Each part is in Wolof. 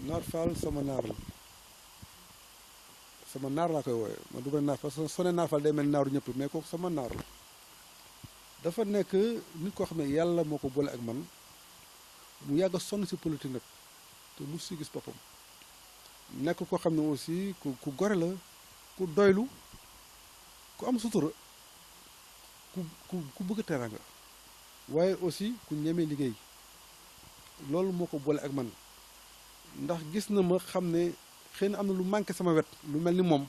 Naar Fall sama naar la sama naar laa koy wooye man du ma naar parce que soo nee Naar Fall day mel naaru ñëpp mais kooku sama naar la dafa nekk nit koo xam ne yàlla moo ko boole ak man mu yàgg a sonn si politique nag te mu si gis boppam nekk koo xam ne aussi ku gore la ku doylu ku am sutura ku bëgg teraanga waaye aussi ku ñeme liggéey loolu moo ko boole ak man ndax gis na ma xam ne xëy na am na lu manqué sama wet lu mel ni moom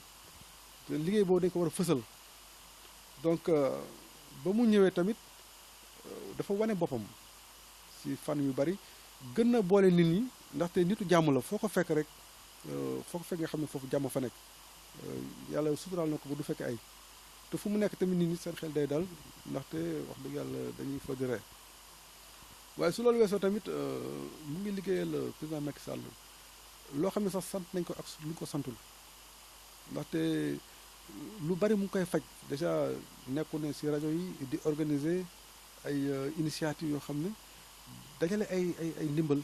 te liggéey boobu dañ ko war a fësal donc ba mu ñëwee tamit dafa wane boppam si fan yu bari gën na boole nit ñi ndaxte nitu jàmm la foo ko fekk rek foo ko fekk nga xam ne foofu jàmm fa nekk yàlla suturaal na ko ba du fekk ay te fu mu nekk tamit nit ñi seen xel day dal ndaxte wax dëgg yàlla dañuy fa di ree waaye su loolu weesoo tamit mu ngi liggéeyal président Macky Sall loo xam ne sax sant nañ ko ak lu ñu ko santul ndaxte lu bari mu ngi koy faj déjà nekku ne si rajo yi di organiser ay initiative yoo xam ne dajale ay ndimbal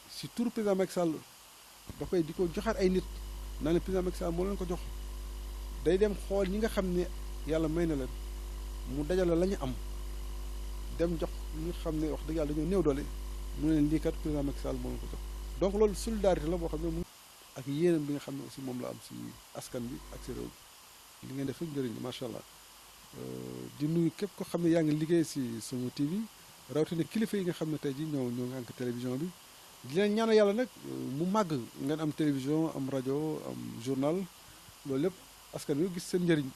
si turu président Macky Sall da koy di ko joxaat ay nit naa ne président Macky Sall moo leen ko jox day dem xool ñi nga xam ne yàlla may na leen mu dajale la ñu am dem jox ñi nga xam ne wax dëgg yàlla dañoo néew doole mu ne leen lii kat président Macky Sall moo leen ko jox donc loolu solidarité la boo xam ne mu ak yéenam bi nga xam ne aussi moom la am si askan bi ak si réew li ngeen def rek njëriñ macha allah di nuyu képp ko xam ne yaa ngi liggéey si Sunu TV rawatina kilifa yi nga xam ne tey jii ñoo nga ànk télévision bi di leen ñaanal yàlla nag mu màgg ngeen am télévision am rajo am journal loolu lépp askan wi gis seen njëriñ.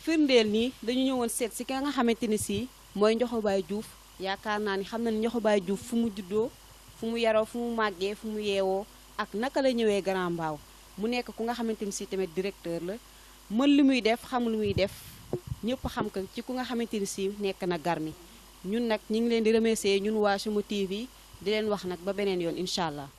firndeel nii dañu ñëwoon seet si ka nga xamante ni si mooy Ndiokhobaye Diouf yaakaar naa ni xam na ni Ndiokhobaye Diouf fu mu juddoo fu mu yaroo fu mu màggee fu mu yeewoo ak naka la ñëwee Grand Mbao mu nekk ku nga xamante ni si tamit directeur la mën li muy def xam lu muy def ñëpp xam ko ci ku nga xamante ni si nekk na Garmi ñun nag ñu ngi leen di remercier ñun waa Sunu TV di leen wax nag ba beneen yoon incha allah.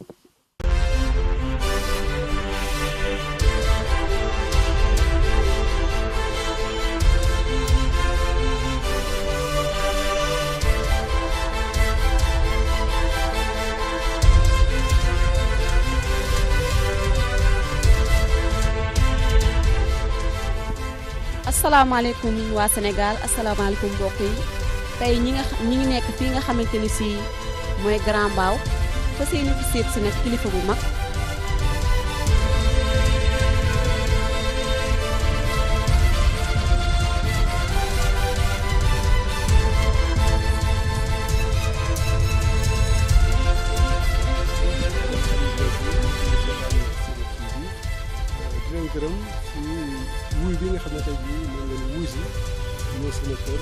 asalaamaaleykum waa Sénégal asalaamaaleykum mbokk yi tey ñi ngi nekk fii nga xamante ni si mooy Grand Mbao fa seeni fi seet si nag kilifa bu mag di leen gërëm si wuy bi nga xam ne tey jii moom la ñu wuy si ñoo sama kër